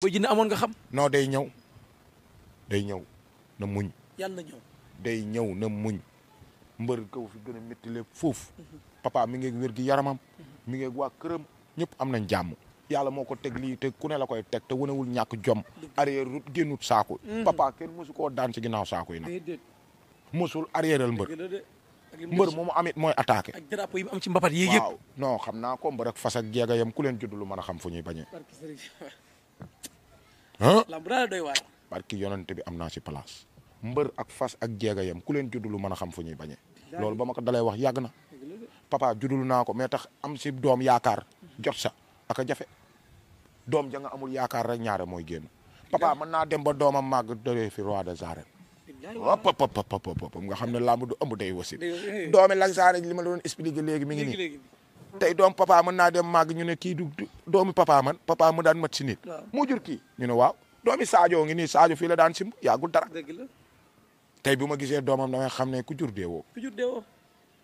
Boy Djiné amoon nga xam. non day ñëw na muñ. yàlla na ñëw. day ñëw na muñ. mbër kaw fi gën a métti lépp foofu. papa mi ngi wér gi yaramam. mi ngi waa këram ñëpp am nañ jàmm. yàlla moo ko teg lii te ku ne la koy teg te wanewul ñàkk jom. arrière route génnut saako. papa kenn mosu koo daan ci ginnaaw saako yi nag. mosul arrièreal mbër. mbër moomu amit mooy attaqué. ak drapeau yi mu am ci mbapat yi yëpp. waaw non xam naa ko mbër ak fas ak jeega yam ku leen judd lu mën a xam fu ñuy bañee. lamb daal doy waar. barki yonante bi am naa ci place. mbër ak fas ak jeega yam ku leen judd lu mën a xam fu ñuy bañee. loolu ba ma ko dalay wax yàgg na. papa juddul naa ko mais tax am si doom yaakaar jot sa ak a jafe. doom ja nga amul yaakaar rek ñaare mooy génn. papa mën naa dem ba doomam màgg dëree fi roi des arènes. wop nga xam ne lamb du ëmb day wasit. doomi Lac Saare li ma la doon expliqué léegi mi ngi nii. tey doom papa mën naa dem màgg ñu ne kii du doomi papa man papa mu daan mat si nit. moo jur kii ñu ne waaw. doomi Sadio ngi nii Sadio fii la daan simb yàggul dara. tey bu ma gisee doomam damay xam ne ku jur deewoo.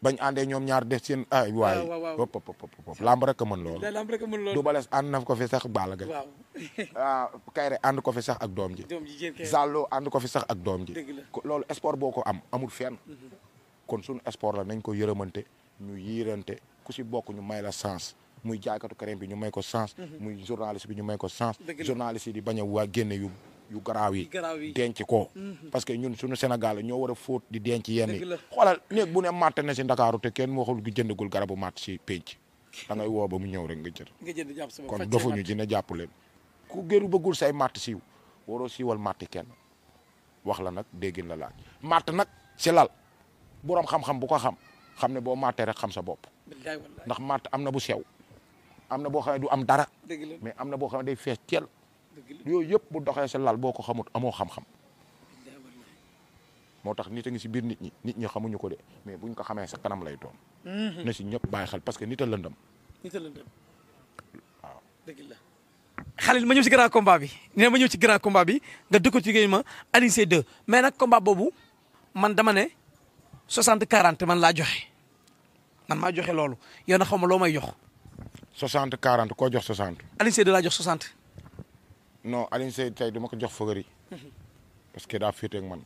bañ àndee ñoom ñaar def seen ay waay. waaw lamb rek a mën loolu. lamb rek a mën loolu. du bales ànd na ko fi sax Balla Gaye. Kayre ànd ko fi sax ak doom ji. Zallo ànd ko fi sax ak doom ji. loolu sport boo ko am amul fenn. kon suñu sport la nañ ko yërëmante ñu yiirante ku si bokk ñu may la sens muy jaaykatu kareem bi ñu may ko sens. muy journaliste bi ñu may ko sens. journaliste yi di bañ a waa génne yu garaaw yi denc ko. parce que ñun suñu Sénégal ñoo war a fóot di denc yenn yi. xoolal néeg bu ne matt na si Ndakaaru te kenn waxul gi jëndagul garabu matt si penc. da ngay woo ba mu ñëw rek nga jënd. jàpp sama kon dofuñu dina jàpp leen. ku gëru bëggul say matt siiw waroo siiwal matt kenn wax la nag déggin la laaj matt nag si lal borom xam-xam bu ko xam ne boo mattee rek xam sa bopp. ndax matt am na bu sew am na boo xam ne du am dara. mais am na boo xam ne day fees teel. yooyu yëpp bu doxee sa lal boo ko xamut amoo xam-xam. moo tax nit a ngi si biir nit ñi xamuñu ko de mais buñ ko xamee sa kanam lay doon. na si ñëpp bàyyi xel parce que nit a lëndëm. waaw. dëgg la. Khalil ma ñëw si grand combat bi nee ma ñëw ci grand combat bi nga dëkk ci géej ma Alioune Seye 2 mais nag combat boobu man dama ne 60-40 man laa joxe man maa joxe loolu yow na xaw ma loo may jox. 60-40 koo jox 60. Alioune Seye 2 laa jox 60. non Alioune Seye tey dama ko jox favori parce que daa féete ak man.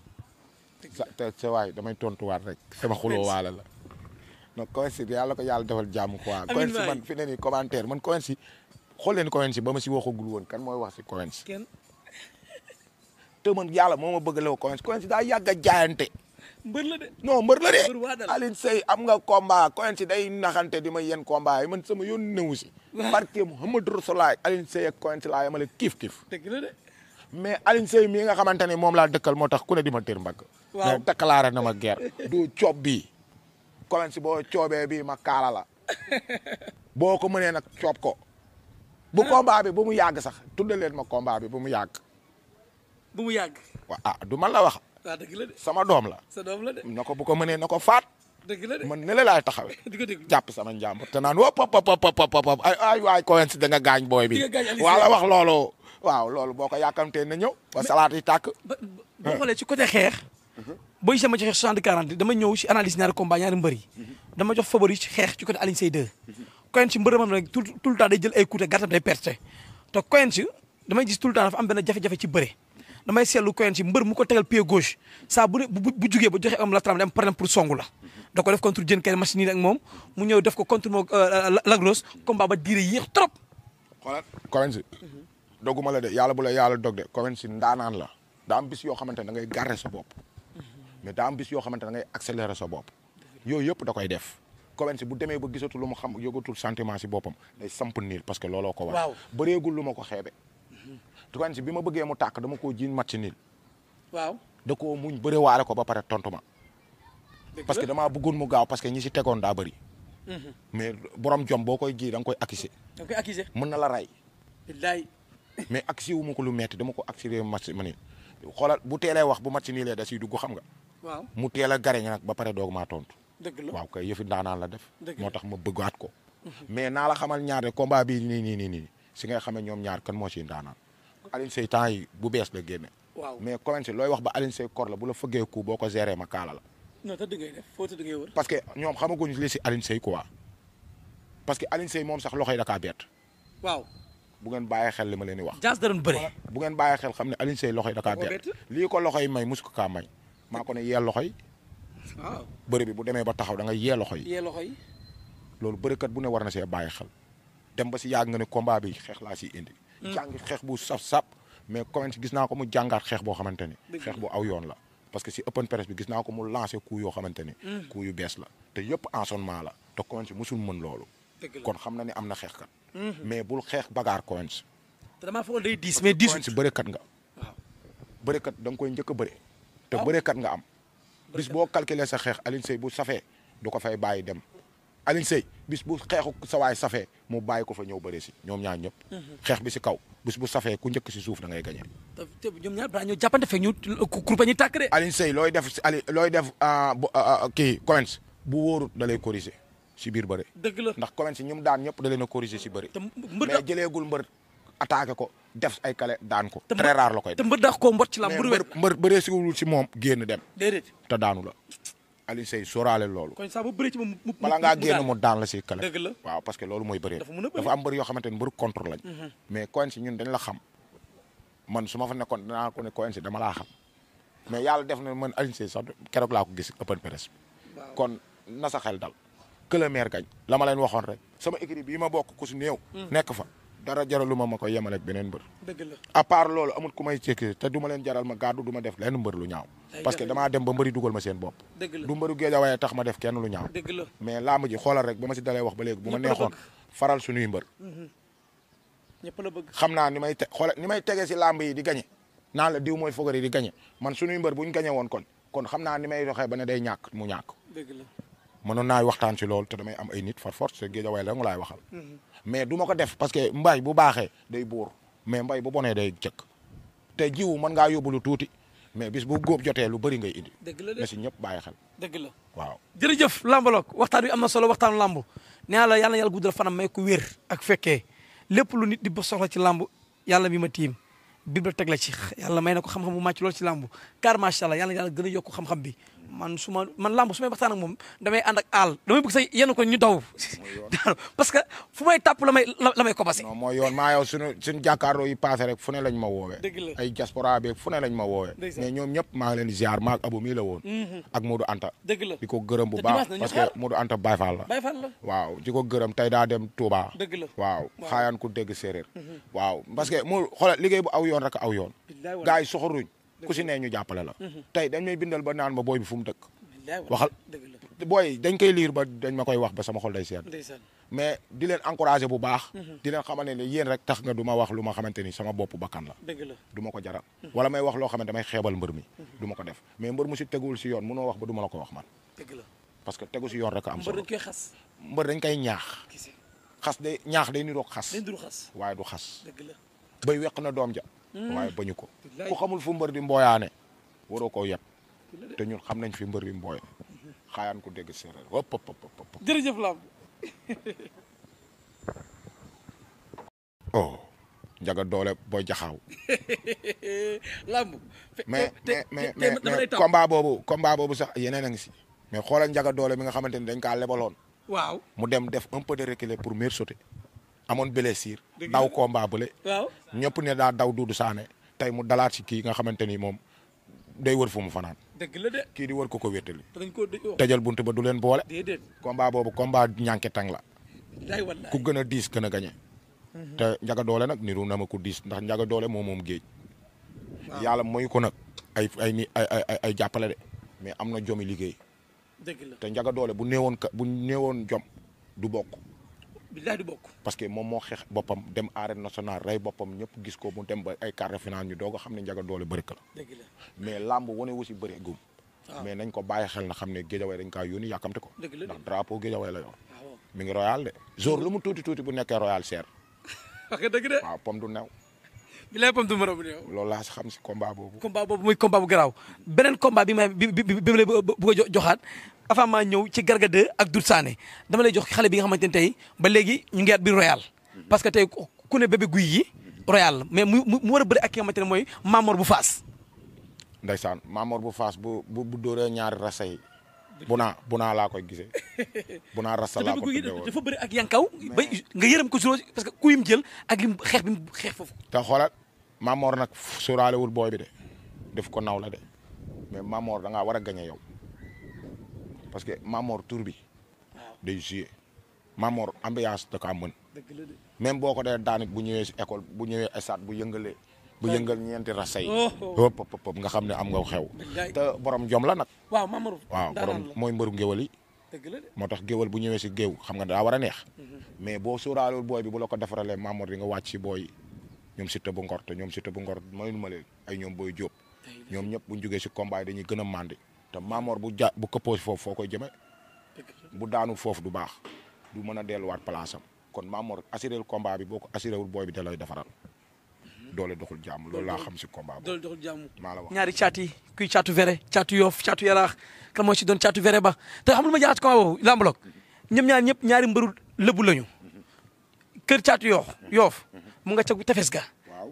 sa waay damay tontuwaat rek sama xuloo waala la. non Coense yàlla ko yàlla defal jàmm quoi. Coense man fi ne nii commentaire man Coense xool leen Coense ba ma si waxagul woon kan mooy wax si Coense. kenn. te man yàlla moo ma bëgg la Coense daa yàgg a jaayante. mbër la de. non mbër la de. Alioune Seye am nga combat Coense day naxante di ma yenn combat yi man sama yoon newu si. barke Mouhamadou Rasulaay Alioune Seye ak Coense laa yamale kiif. dëgg la de. mais Alioune Seye mii nga xamante ne moom laa dëkkal moo tax ku ne di ma tër mbagg. waaw mais déclaré na ma guerre. du coob bii. Coense boo coobee bii ma kaala la. boo ko mënee nag coob ko. bu combat bi bu mu yàgg sax tudde leen ma combat bi bu mu yàgg. bu mu yàgg. waaw du man la wax. waaw dëgg la de. sama doom la. sa doom la de. na ko bu ko mënee na ko faat. dëgg la de man ne la laay taxawee. di ko déglu jàpp sama njàmbur te naan wop ay waay Coense da nga gaañ booy bi. wala wax loolu. waaw loolu boo ko yàkkamtee na ñëw. ba salaat yi tàkk. boo xoolee ci côté xeex. booy sama joxe 60-40 dama ñëw si analyse ñaari combat ñaari mbër yi. dama jox favori ci xeex ci côté Alioune Seye 2. Coense ci mbërëmam nag tout le temps day jël ay coups te gàttam day perte te Coense damay gis tout le temps dafa am benn jafe-jafe ci bëre damay seetlu Coense mbër mu ko tegal pied gauche saa bu ne bu jugee ba joxe am latéral am problème pour songu la da ko def contre Diène Kaïré machine yi ak moom mu ñëw def ko contre moo Lagros combat ba diire yéex trop. xoolal Coense doguma la de yàlla bu la yàlla dog de Coense ndaanaan la daa am bis yoo xamante ne da ngay garder sa bopp mais daa am bis yoo xamante ne da ngay accélérer sa bopp yooyu yëpp da koy def. Coense bu demee ba gisatu lu mu xam yëgatul sentiment si boppam day samp niil parce que looloo ko war. waaw bëreegul lu ma ko xeebe. Coense bi ma bëggee mu tàkk dama koo jiiñ match niil. waaw da koo muñ bëre waale ko ba pare tontu ma. parce que damaa bëggoon mu gaaw parce que ñi si tegoon daa bëri. mais borom jom boo koy ji da nga koy accuser. da nga koy accuser. mën na la rey. billaay. mais accuser wu ma ko lu metti dama ko accuser match ma niil. xoolal bu teelee wax bu match niilee da siy dugg xam nga. waaw mu teel a gare nag ba pare doog maa tontu. dëgg la waaw kay yëfi ndaanaan la def. moo tax ma bëggaat ko. mais naa la xamal ñaar de combat bii nii si ngay xamee ñoom ñaar kan moo siy ndaanaan. Alioune Seye temps yi bu bees la génne. waaw mais Coense looy wax ba Alioune Seye kor la bu la fëggee coup boo ko géré ma kaala la. non tëdd ngay def foo tëdd ngay wër. parce que ñoom xamaguñ li si Alioune Seye quoi parce que Alioune Seye moom sax loxo yi da kaa bett. waaw bu ngeen bàyyee xel li ma leen di wax. Diaz da doon bëre. bu ngeen bàyyee xel xam ne Alioune Seye loxo yi da kaa bett lii ko loxo yi may musu ko kaa may maa ko ne yee loxo yi. waaw bëri bi bu demee ba taxaw da nga yee loxo yi. yee loxo yi. loolu bërikat bu ne war na see bàyyi xel dem ba si yàgg nga ne combat bi xeex laa siy indi. jàngi xeex bu saf-saf mais comment gis naa ko mu jàngaat xeex boo xamante ni. xeex bu aw yoon la. parce que si open press bi gis naa ko mu lancé coup yoo xamante ni. coup yu bees la te yëpp enchaînement la te Quench musul mën loolu. kon xam na ni am na xeexkat. mais bul xeex bagaar Quench. te damaa foog day diis mais diisul Quench bërekat nga. waaw bërekat da nga koy njëkk a bëre. te bërekat nga am. bis boo calculer sa xeex Alioune Seye bu safee du ko fay bàyyi dem. Alioune Seye bis bu xeexu sa waay safee mu bàyyi ko fa ñëw bëre si ñoom ñaar ñëpp. xeex bi si kaw bis bu safee ku njëkk si suuf da ngay gañe. te ñoom ñaar balaa ñoo jàppante fekk ñu kurpa ñu tàkk de. Alioune Seye looy def si looy def kii Quench bu wóorut da lay corriger si biir bëre. dëgg la ndax Quench ñum daan ñëpp da leen a corriger si bëre. te mais jëleegul mbër attaqué ko def ay kale daan ko. très rare la koy te def mbër daax koo mbot ci lam mais mbër bëree siwul si moom génn dem. déedéet te daanu la Alioune Seye sóoraale loolu. kon saa bu bëree ci moom mu bala ngaa génn mu daan la si kale. dëgg la waaw parce que loolu mooy bëree. dafa mën a bëri dafa am mbër yoo xamante ne mbër contre lañ. mais Quench ñun dañ la xam man su ma fa nekkoon dinaa ko ne Quench dama laa xam mais yàlla def na man Alioune Seye sax keroog laa ko gis open press kon na sa xel dal que le maire gañ la ma leen waxoon rek sama équipe bii ma bokk ku si néew. nekk fa dara jaralu ma koy yemaleeg beneen mbër. dëgg la à part loolu amul ku may cekkee te du ma leen jaral ma gàddu du ma def lenn mbër lu ñaaw. parce que damaa dem ba mbëri dugal ma seen bopp. dëgg la du mbëru Géejawaay tax ma def kenn lu ñaaw. dëgg la mais làmb ji xoolal rek ba ma si dalee wax ba léegi bu ma neexoon faral suñuy mbër. ñëpp la bëgg. xam naa ni may xoolal ni may tegee si làmb yi di gañe naan la diw mooy fogari di gañe man suñuy mbër buñ gañe woon kon xam naa ni may doxee ba ne day ñàkk mu ñàkk. dëgg la mënoon naa waxtaan ci loolu te damay am ay nit far force te Géejawaay la nga laay waxal. mais du ma ko def parce que mbay bu baaxee day buur mais mbay bu bonee day cëkk te jiwu mën ngaa yóbbu lu tuuti mais bis bu góob jotee lu bëri ngay indi. dëgg la de na si ñëpp bàyyi xel. dëgg la waaw. jërëjëf lambaloog waxtaan wi am na solo waxtaanu lamb nee naa la yàlla guddal fanam may ko wér ak fekkee lépp lu nit di ba soxla ci lamb yàlla mi ma tiim bibliothèque la ci yàlla may na ko xam-xam bu màcc loolu ci lamb car macha allah yàlla gën a yokk xam-xam bi man lamb su may waxtaan ak moom damay ànd ak aal damay bëgg say yenn ko ñu daw parce que fu may tàpp la may kobase. non mooy yoon maa yow suñu jàkkaarloo yi passé rek fu ne lañ ma woowee. dëgg la ay diaspora beeg fu ne lañ ma woowee. mais ñoom ñëpp maa ngi leen di ziar maa ak Abou mii la woon. ak Modou Anta. dëgg la di ko gërëm bu baax parce que Modou Anta Baye Fall la. Baye Fall la waaw di ko gërëm tey daa dem Touba. dëgg la waaw xaayaan ku dégg séeréer. waaw parce que mu xoolal liggéey bu aw yoon rek aw yoon. gars yi soxoruñ ku si nee ñu jàppale la. tey dañ may bindal ba naan ma booy bi fu mu dëkk. waxal booy dañ koy liir ba dañ ma koy wax ba sama xol day seet. mais di leen encouragé bu baax. di leen xamal ne yéen rek tax nga du ma wax lu ma xamante ni sama bopp bakkan la. dëgg la du ma ko jaral. wala may wax loo xamante damay xeebal mbër mi. du ma ko def mais mbër mu si teguwul si yoon mënoo wax ba du ma la ko wax man. dëgg la parce que tegu si yoon rek am solo. mbër dañ koy xas. mbër dañ koy ñaax. xas day ñaax day niroog xas. day niroog xas waaye du xas. dëgg la bay weq na doom ja. waaye bañu ko. ku xamul fu mbër di mbooyaane waroo koo yeb te ñun xam nañ fi mbër di mbooy xaayaan ku dégg séeréer hop hop hop. jërëjëf lamb. oh njaga doole booy jaxaaw. lamb. mais combat boobu sax yeneen a ngi si. mais xoolal njaga doole mi nga xamante ni dañ kaa lebaloon. waaw mu dem def un peu de reculer pour mieux sauter. amoon blessure. daw combat bële. waaw ñëpp ne daa daw Doudou Sané. tey mu dalaat si kii nga xamante ni moom day wër fu mu fanaan. dëgg la de. kii di wër ko wéttali. dañ ko tëjal bunt ba du leen boole. déedéet combat boobu combat ñànke tàng la. wallaay ku gën a diis gën a gañe. te njaga doole nag niru na ma ku diis ndax njaga doole moom géej. yàlla mooy ko nag ay jàppale de mais am na jomi liggéey. dëgg la te njaga doole bu néewoon jom du bokk. billaay du bokk. parce que moom moo xeex boppam dem arène nationale rey boppam ñëpp gis ko mu dem ba ay quart de finale ñu doog a xam ne njaga doole bëri la. dëgg la mais làmb wane wu si bëri gum. mais nañ ko bàyyi xel na xam ne géejawaay dañ kaa yónni yàkkamte ko. dëgg la ndax drapeau géejawaay la yor. mi ngi royal de. jour lu mu tuuti bu nekkee royal cher. wax nga dëgg de. waaw pom du new. billaay pom du mën a bu new. loolu laa xam si combat boobu. combat boobu muy combat bu garaaw beneen combat bi ma lay bëgg a joxaat avant maa ñëw ci Garga 2 ak Doudou Sané dama lay jox xale bi nga xamante ne tey ba léegi ñu ngi at biir royal parce que tey ku ne bébé guy yi royal mais mu war a bëri ak ki nga xamante ne mooy Mamor bu Faas. ndeysaan Mamor bu Faas bu dóoree ñaari rasa yi bu naa laa koy gisee bu naa rasta laa ko tuddee woon dafa bëri ak yankaw ba nga yërëm ko juróom parce que ku yim jël ak lim xeex bi mu xeex foofu. te xoolal Mamor nag sóoraalewul booy bi de def ko naw la de mais Mamor da ngaa war a gañe yow parce que Mamor tur bi day joué Mamor ambiance da kaa mën même boo ko dee daanit bu ñëwee si école bu ñëwee stade bu yëngal ñeenti rasa yi hop nga xam ne am nga xew te borom jom la nag waaw Mamor waaw borom mooy mbëru ngéwal yi moo tax géwal bu ñëwee si géew xam nga daa war a neex mais boo sóoraalewul booy bi bu la ko defaralee Mamor di nga wàcc si booy ñoom Siteu bu Ngor te ñoom Siteu bu Ngor mayul ma leen ay ñoom booy jóob ñoom ñëpp buñ jógee si combat yi dañuy gën a màndi te Mamor bu këppoo si foofu foo koy jëme bu daanu foofu du baax du mën a delluwaat place am kon Mamor assuré combat bi boo ko assuré wul booy bi da lay defaral doole doxul jàmm loolu laa xam si combat bi doole doxul jàmm maa la wax ñaari caat yi kuy caatu vere caatu yoof caatu yaraax kan moo si doon caatu vere ba te xam lu ma jaaxal combat boobu lamb loog ñoom ñaar ñëpp ñaari mbëru lëbu lañu kër caatu yoof mu nga ca tefes ga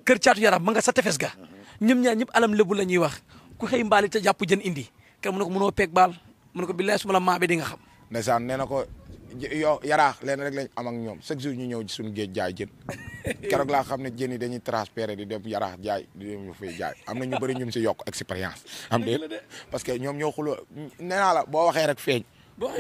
kër caatu yaraax mu nga sa tefes ga ñoom ñaar ñëpp alam lëbu la ñuy wax ku xëy mbaali te jàpp jën indi kan mu ne ko mënoo peeg baal mu ne ko billaay su ma la maabe di nga xam ndeysaan nee na ko yow yaraax leen rek lañ am ak ñoom chaque jour ñu ñëw ci suñu géej jaay jën keroog laa xam ne jën yi dañuy transféré di dem yaraax jaay di dem ñu fay jaay am na ñu bëri ñu si yokk expérience am déet parce que ñoom ñoo xuloo nee naa la boo waxee rek feeñ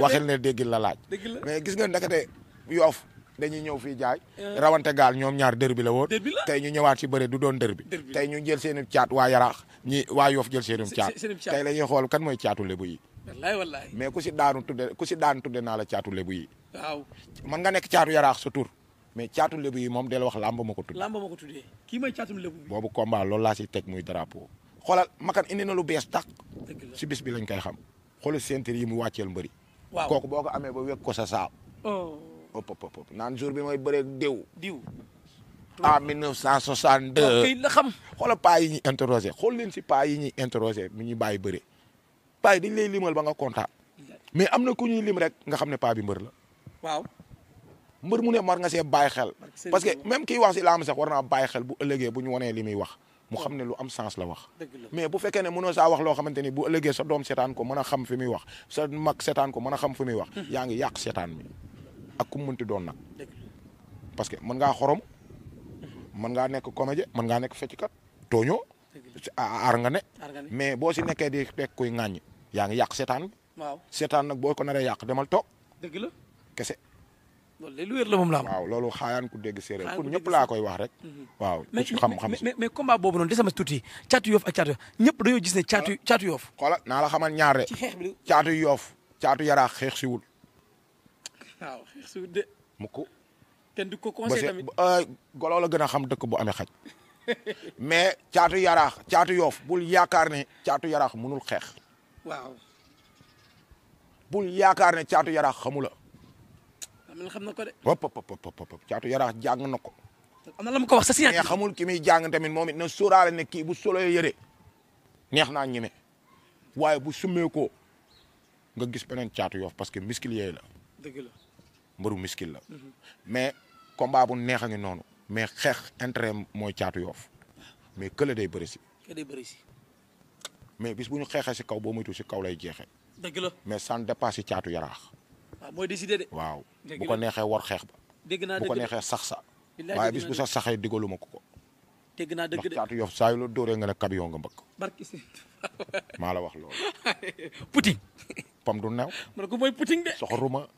waxil ne déggil la laaj mais gis nga ndekete yoof dañuy ñëw fii jaay rawante gaal ñoom ñaar dër bi la woon tey ñu ñëwaat ci bëre du doon dër bi tey ñu jël seenu caat waa yaraax waa yoof jël seenu caat tey la ñuy xool kan mooy caatu lebu yi wallaay mais ku si daan tudde naa la caatu lebu yi waaw man nga nekk caatu yaraax sa tur mais caatu lebu yi moom del wax làmb ma ko tuddee kii mooy caatu lebu bi boobu combat loolu laa si teg muy drapeau xoolal makan indi na lu bees tàq si bis bi lañ koy xam xoolal ceinture yi mu wàcceel mbëri kooku boo ko amee ba wekk ko sa saaw ëpp naan jour bi mooy bëreeg diw en 1962 kay la xam xoolal paa yi ñuy interrogé xool leen si paa yi ñuy interrogé mi ñuy bàyyi bëre paa yi dañ lay limal ba nga kontaan mais am na ku ñuy lim rek nga xam ne paa bi mbër la waaw mbër mu ne war nga see bàyyi xel parce que même kiy wax si laam sax war naa bàyyi xel bu ëllëgee bu ñu wanee li muy wax mu xam ne lu am sens la wax mais bu fekkee ne mënoo saa wax loo xamante ni bu ëllëgee sa doom seetaan ko mën a xam fi muy wax sa mag seetaan ko mën a xam fi muy wax yaa ngi yàq seetaan mi ak ku mu mënti doon nag parce que mën ngaa xorom mën ngaa nekk comédien mën ngaa nekk fecckat tooñoo aar nga ne mais boo si nekkee di teg kuy ŋàññ yaa ngi yàq seetaan bi waaw seetaan nag boo ko naree yàq demal toog dëgg la kese loolu lu wér la moom la am waaw loolu xaayaan ku dégg séeréer pour ñëpp laa koy wax rek waaw ku ci xam-xam mais combat boobu noonu desama tuuti caatu yoof ak caatu yoof ñëpp dañoo gis ne caatu yoof xoola naa la xamal ñaar de ci xeex bi caatu yoof caatu yaraax xeex si wul waaw xeex si wul de mukk kenn du ko conseil tamit goloo la gën a xam dëkk bu amee xaj mais caatu yaraax caatu yoof bul yaakaar ne caatu yaraax mënul xeex waaw bul yaakaar ne caatu yaraax xamula am xam na ko de wop caatu yaraax jàng na ko am na la ma ko wax sa signature mais xamul ki muy jàng tamit moom it na sóoraale ne kii bu solo yëre neex naa ñeme waaye bu summee ko nga gis beneen caatu yoof parce que musclier la dëgg la mbëru muscle la mais combat bu neex a ngi noonu mais xeex intérêt mooy caatu yoof mais kële day bëri si mais bis bu ñu xeexee si kaw boo moytu si kaw lay jeexee dëgg la mais sans dépasse si caatu yaraax waaw mooy décidé de waaw bu ko neexee war xeex ba dégg naa bu ko neexee sax sa waaye bis bu sax saxee digaluma ko dégg naa dëgg de ndax caatu yoof saa yu la dóoree nga ne camion nga mbëkk barki si maa la wax loolu Poutine pam du neew man ko mooy Poutine de soxoruma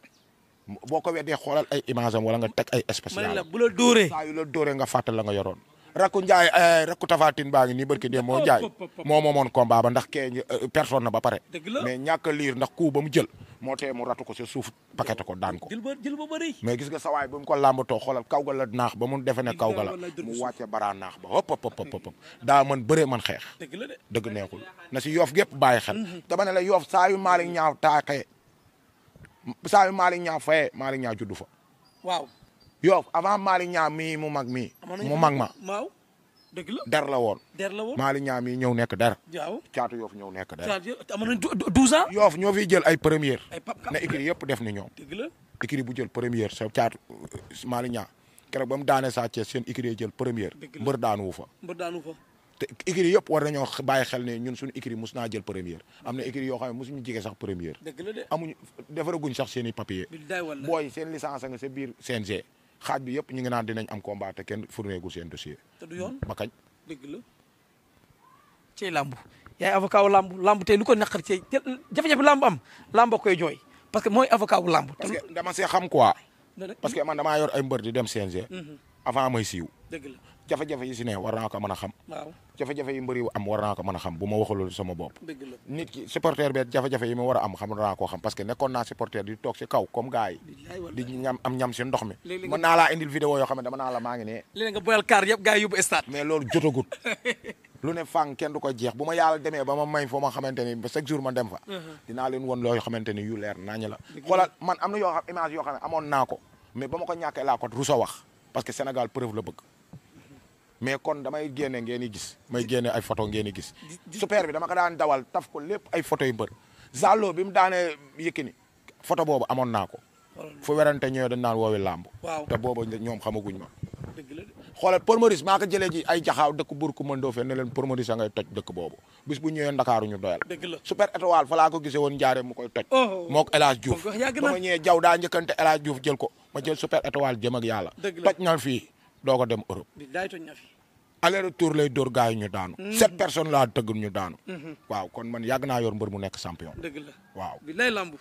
boo ko weddee xoolal ay image am wala nga teg ay spécial la bu la dóoree saa yu la dóoree nga fàttal la nga yoroon rakku Njaay rakku Tafatine baa ngi nii barki dee moo Njaay moo moomoon combat ba ndax kee personne na ba pare mais ñàkk a liir ndax coup ba mu jël moo tee mu ratu ko si suuf paqueté ko daan ko jël ba bëri mais gis nga sawaay ba mu ko làmbatoo xoolal kaw ga la naax ba mu defe ne kaw ga la mu wàcce bara naax ba hop daa man bëree man xeex dëgg neexul na si yoof gépp bàyyi xel dama ne la yoof saa yu Malick ñaaw taaxee saa yu Malick ñaaw fayee Malick ñaaw juddu fa waaw yoof avant Malick ñaaw mii mu mag ma waaw dëgg la der la woon Malick ñaaw mii ñëw nekk der waaw caatu yoof ñëw nekk der amoon nañ 12 ans yoof ñoo fiy jël ay première na écurie yëpp def ni ñoom dëgg la écurie bu jël première sa caatu Malick ñaaw keroog ba mu daanee Sa Thiès seen écurie jël première mbër daanu fa te écurie yëpp war nañoo bàyyi xel ne ñun suñu écurie mus naa jël première am na écurie yoo xam ne mosuñu jige sax première. dëgg la de amuñu defaraguñ sax seen i papier. booy seen licence nga sa biir CNG xaaj bi yëpp ñu ngi naan dinañ am combat te kenn fourneegul seen dossier. te du yoon ba kañ. dëgg la. ci lamb yaay avocat wu lamb tey lu ko naqar ci jafe-jafe lamb am lamb koy jooy parce que mooy avocat wu lamb. parce que dama see xam quoi. parce que man damaa yor ay mbër di dem CNG. avant may siiw. dëgg la jafe-jafe yi si ne war naa ko mën a xam. waaw jafe-jafe yi mbëri am war naa ko mën a xam bu ma waxalul sama bopp. dëgg la nit ki supporter bi jafe-jafe yi ma war a am xam naa koo xam parce que nekkoon naa supporter di toog si kaw comme gars yi. di ñam si ndox mi. mën naa laa indil vidéo yoo xam ne dama naa la maa ngi ne. léegi nga boyal kaar yëpp gars yi yóbbu stade. mais loolu jotagut lu ne fang kenn du ko jeex bu ma yàlla demee ba ma may foo ma xamante ni ba chaque jour ma dem fa. dinaa leen won loo xamante ni yu leer nañu la. xoolal man am na yoo xam image yoo xam ne amoon naa ko mais ba ma ko ñàkkee laa ko rusa wax parce que Sénégal preuve la bëgg mais kon damay génne ngeen di gis may génne ay photo ngeen di gis super bi dama ko daan dawal taf ko lépp ay photo yu mbër Zallo bi mu daanee Yékini photo boobu amoon naa ko fu werante ñëwee dañ naan woowi làmb te boobu ñoom xamaguñ ma xoolal Paul Maurice maa ko jëlee ji ay jaxaaw dëkk Burku Mandofé ne leen Paul Maurice a ngay toj dëkk boobu bis bu ñëwee Ndakaaru ñu doyal super étoile fa laa ko gisee woon njaaree mu koy toj moo ko El Hadj Diouf ba ma ñëwee jaw daa njëkkante El Hadj Diouf jël ko ma jël super étoile jëm ak yàlla toj na fii doo ko dem Europe aller retour lay dóor gars yi ñu daanu 7 personnes laa tëgg ñu daanu waaw kon man yàgg naa yor mbër mu nekk champion dëgg la waaw bi lay lamb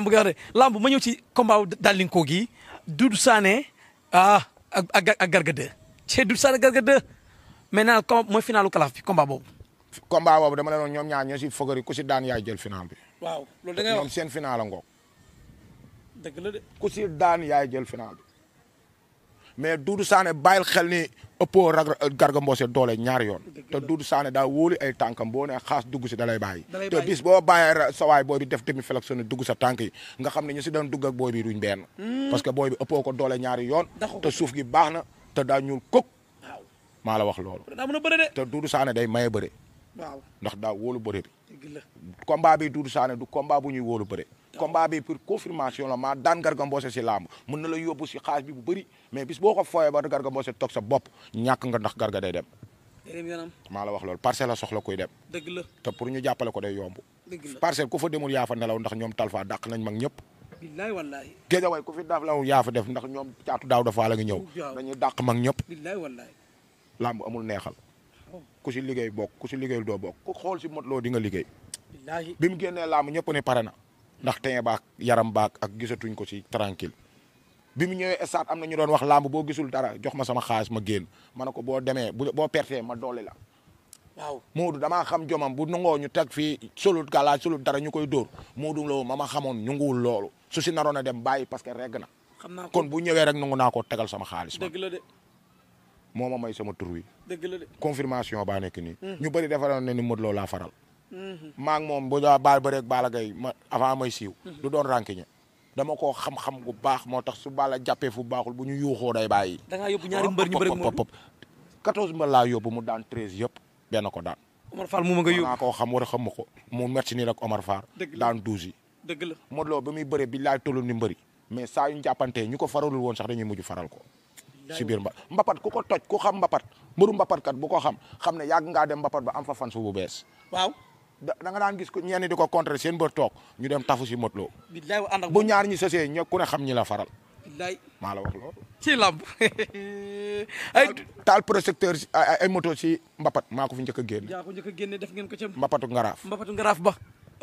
nga de lamb ma ñëw ci combat dalinko gi Doudou Sané ak Garga 2 ci Doudou Sané Garga 2 maintenant comme mooy finalu kalaf bi combat boobu dama leen woon ñoom ñaar ñoo si fogari ku si daan yaay jël final bi waaw loolu da ngay wax ñoom seen final a ngoog dëgg la de ku si daan yaay jël final bi mais Doudou Sané bàyyil xel ni ëppoo Garga Mbossé doole ñaari yoon te Doudou Sané daa wóolu ay tànkam boo ne xaas dugg si da lay bàyyi te bis boo bàyyee sa waay booy bi def demi flexion dugg sa tànk yi nga xam ne ñu si doon dugg ak booy bi duñ benn parce que booy bi ëppoo ko doole ñaari yoon te suuf gi baax na te daa ñuul kuk maa la wax loolu daa mën a bëre de te Doudou Sané day maye bëre waaw ndax daa wóolu bëre bi combat bi Doudou Sané du combat bu ñuy wóolu bëre combat bi pour confirmation la maa daan Garga Mbossé si làmb mën na la yóbbu si xaalis bi bu bëri mais bis boo ko fooyee ba Garga Mbossé toog sa bopp ñàkk nga ndax Garga day dem maa la wax loolu parcelle la soxla kuy dem dëgg la te pour ñu jàppale ko day yomb parcelle ku fa demul yaa fa nelaw ndax ñoom Talfa dàq nañ mag ñëpp billaay wallaay Géejawaay ku fi daf law yaa fa def ndax ñoom caatu daaw dafa la nga ñëw dañuy dàq mag ñëpp billaay wallaay làmb amul neexal ku si liggéey bokk ku si liggéeyul doo bokk ku xool si Modou Lo di nga liggéey bi mu génnee làmb ñëpp ne pare na ndax tey baak yaram baak ak gisatuñ ko si tranquille bi mu ñëwee stade am na ñu doon wax làmb boo gisul dara jox ma sama xaalis ma génn ma ne ko boo demee boo pertee ma dolli la waaw Modou damaa xam jomam bu nangoo ñu teg fii solut galaaj solut dara ñu koy dóor Modou Lo ma xamoon ñu nguwul loolu su si naroon a dem bàyyi parce que regg na kon bu ñëwee rek nangu naa koo tegal sama xaalis dëgg la de moo ma may sama tur wi dëgg la de confirmation baa nekk nii ñu bëri defaroon ne ni Modou Lo laa faral maa ngi moom bu daa baal ba rek Balla Gaye ma avant may siiw du doon rànkiñe dama koo xam-xam bu baax moo tax su Balla jàppee fu baaxul bu ñu yuuxoo day bàyyi da ngaa yóbbu ñaari mbër ñu bëri moom 14 mbër laa yóbbu mu daan 13 yëpp benn ko daan Omar Fall mu ma nga yóbbu naa koo xam war a xam ma ko mu merci nii rek Omar Fall daan 12 yi dëgg la Modou Lo ba muy bëre bi laay tollu ni mbëri mais saa yuñ jàppantee ñu ko faralul woon sax dañuy mujj faral ko si biir mbapat ku ko toj ku xam mbapat mbëru mbapat kat bu ko xam ne yàgg ngaa dem mbapat ba am fa fan su bu bees waaw da nga daan gis ko ñenn di ko contrer seen bër toog ñu dem tafu si Modou Lo billaay ànd ak bu ñaar ñi sësee ña ku ne xam ñi la faral billaay maa la wax loolu ci lamb ay taal projecteur ay moto si mbapat maa ko fi njëkk a génne yaa ko njëkk a génne def ngeen ko ca mbapatu ngaraaf ba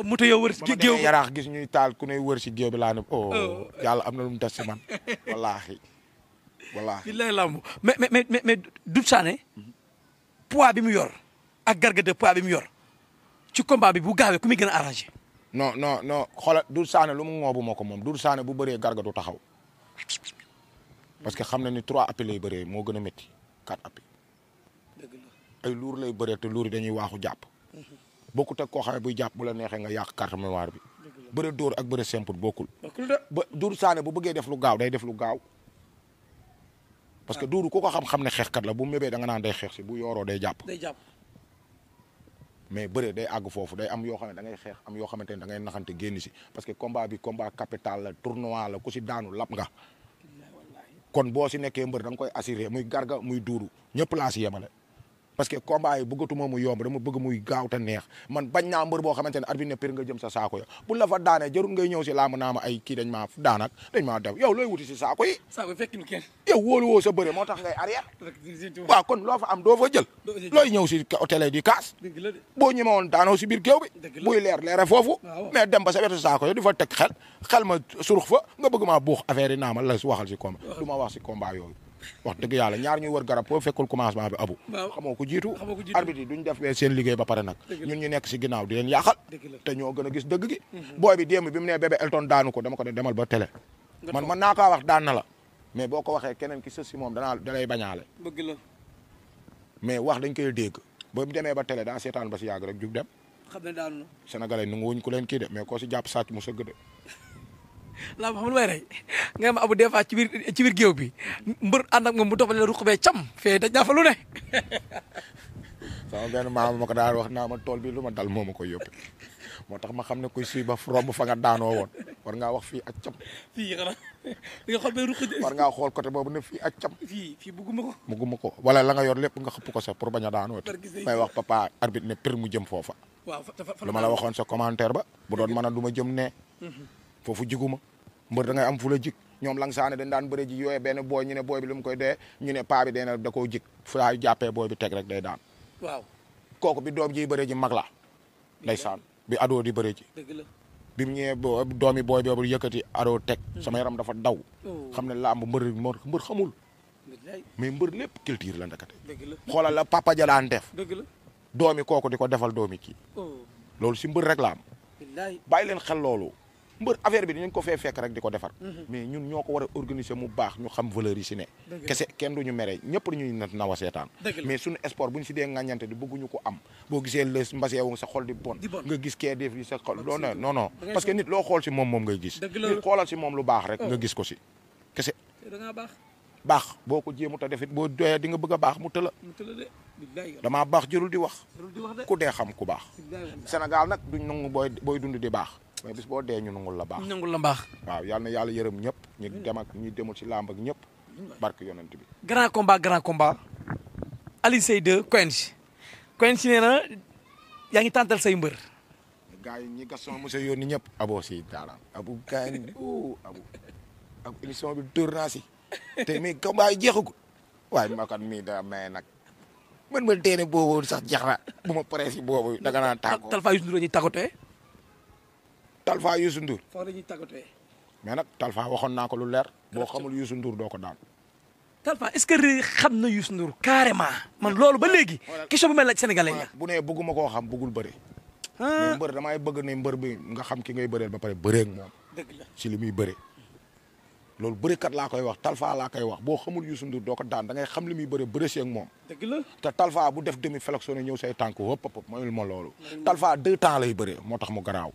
moto yow wër si géew yaraax gis ñuy taal ku ne wër si géew bi laa ne yàlla am na lu mu des si man wallaahi billaay lamb mais Doudou Sané poids bi mu yor ak Garga 2 poids bi mu yor ci combat bi bu gaawee ku muy gën a arrangé non xoolal Doudou Sané lu mu ngoobu moo ko moom Doudou Sané bu bëree Garga du taxaw parce que xam na ni 3 appels lay bëree moo gën a métti 4 appels ay luur lay bëree te luur yi dañuy waaxu jàpp bokkut ak koo xam ne buy jàpp bu la neexee nga yàq carte mémoire bi bëre dóor ak bëre simple bokkul ba Doudou Sané bu bëggee def lu gaaw day def lu gaaw parce que Doudou ku ko xam ne xeexkat la bu mébee da nga naan day xeex si bu yooroo day jàpp mais bëre day àgg foofu day am yoo xam ne da ngay xeex am yoo xamante ne da ngay naxante génn si parce que combat bi combat capital la tournoi la ku si daanu lap nga kon boo si nekkee mbër da nga koy assuré muy Garga muy Doudou ñëpp laa si yemale parce que combat yi bëggatuma mu yomb dama bëgg muy gaaw te neex man bañ naa mbër boo xamante ne arbitre ne pire nga jëm sa saako ya buñ la fa daanee jarul ngay ñëw si laamu naa ma ay kii dañ maa daanak dañ maa def yow looy wuti si saako yi yow wóolu woo sa bëre moo tax ngay arrière waaw kon loo fa am doo fa jël looy ñëw si télé di kaas boo ñëme woon daanoo si biir géew bi buy leere foofu mais dem ba sa wetu saako yo di fa teg xel ma surux fa nga bëgg maa buux affaire yi naa ma la waxal si combat du ma wax si combat yooyu wax dëgg yàlla ñaar ñuy wër garab foo fekkul commencement bi abu xamoo ko jiitu arbitre yi duñ def seen liggéey ba pare nag ñun ñu nekk si ginnaaw di leen yàqal te ñoo gën a gis dëgg gi booy bi démb bi mu ne bébé Elton daanu ko dama ko ne demal ba télé man naa kaa wax daan na la mais boo ko waxee keneen ki sës si moom da lay bañaale bëgg la mais wax dañ koy dégg boo demee ba télé daa seetaan ba si yàgg rek jug dem xam ne daanu na sénégalais nu nga wuñ ku leen kii de mais koo si jàpp sàcc mu sëgg de laa xam lu may rey nga ma abu des fois ci biir géew bi mbër ànd ak moom mu toppale ruq bee cam fee daj naa fa lu ne sama benn maama ma ko daan wax naa ma tool bi lu ma dal moo ma koy yóbbe moo tax ma xam ne kuy suy ba romb fa nga daanoo woon war ngaa wax fii ak cam fii xanaa nga xool bay ruq war ngaa xool côté boobu ne fii ak cam fii bugguma ko wala la nga yor lépp nga xëpp ko sax pour bañ a daanoo may wax papa arbitre ne pire mu jëm foofa waaw lu ma la waxoon sa commentaire ba bu doon mën a du ma jëm ne foofu jiguma mbër da ngay am fu la jig ñoom lang saane dañ daan bëre ji yooyee benn booy ñu ne booy bi lu mu koy dee ñu ne paa bi dee na da koo jig fu yaa jàppee booy bi teg rek day daan waaw kooku bi doom ji bëre ji mag la ndeysaan bi ado di bëre ji bi mu ñëwee doomi booy boobu yëkkati ado teg sama yaram dafa daw xam ne làmb mbër xamul mais mbër lépp culture la ndakate xoolal la papa ja daan def doomi kooku di ko defal doomi kii loolu si mbër rek la am bàyyi leen xel loolu mbër affaire bi dinañ ko fee fekk rek di ko defar mais ñun ñoo ko war a organiser mu baax ñu xam valeur yi si ne kese kenn duñu mere ñëpp dañuy naw a seetaan mais suñu sport buñu si dee ŋàññante di bëgguñu ko am boo gisee lës mbaseewu sa xol di bon nga gis kee def yi sa xol non parce que nit loo xool si moom ngay gis nit xoolal si moom lu baax rek nga gis ko si kese baax boo ko jéemu ta defit boo doyee di nga bëgg a baax mu tëla damaa baax jërul di wax ku dee xam ku baax Sénégal nag duñ nangu booy dund di baax mais bis boo dee ñu nangul la baax waaw yal na yàlla yërëm ñëpp ñu dem ak ñi demul ci làmb ak ñëpp barke yonent bi grand combat Alioune Seye 2 Quench nee na yaa ngi tàntal say mbër gars yi ñi Gaston monsieur yónni ñëpp aboo si daanaan abu gaañ abu émission bi dóor naa si te mais combat yi jeexagul waaye makat mii da may nag man ma teene boobu sax jeex na bu ma paree si boobu danga naan tàggoo Talfa Youssou Ndour ñuy tàggatee Talfa Youssou Ndour foo la ñuy tàggatee mais nag Talfa waxoon naa ko lu leer boo xamul Youssou Ndour doo ko daan Talfa est-ce que xam na Youssou Ndour carrément man loolu ba léegi question bi may laaj sénégalais la bu nee bëgguma koo xam bëggul bëre mais mbër damay bëgg ne mbër bi nga xam ki ngay bëreel ba pare bëreeg moom dëgg la si li muy bëre loolu bërekat laa koy wax Talfa laa koy wax boo xamul Youssou Ndour doo ko daan da ngay xam li muy bëre si ak moom dëgg la te Talfa bu def demi flexion ñëw say tànk hop mooy ma loolu Talfa 2 temps lay bëre moo tax mu garaaw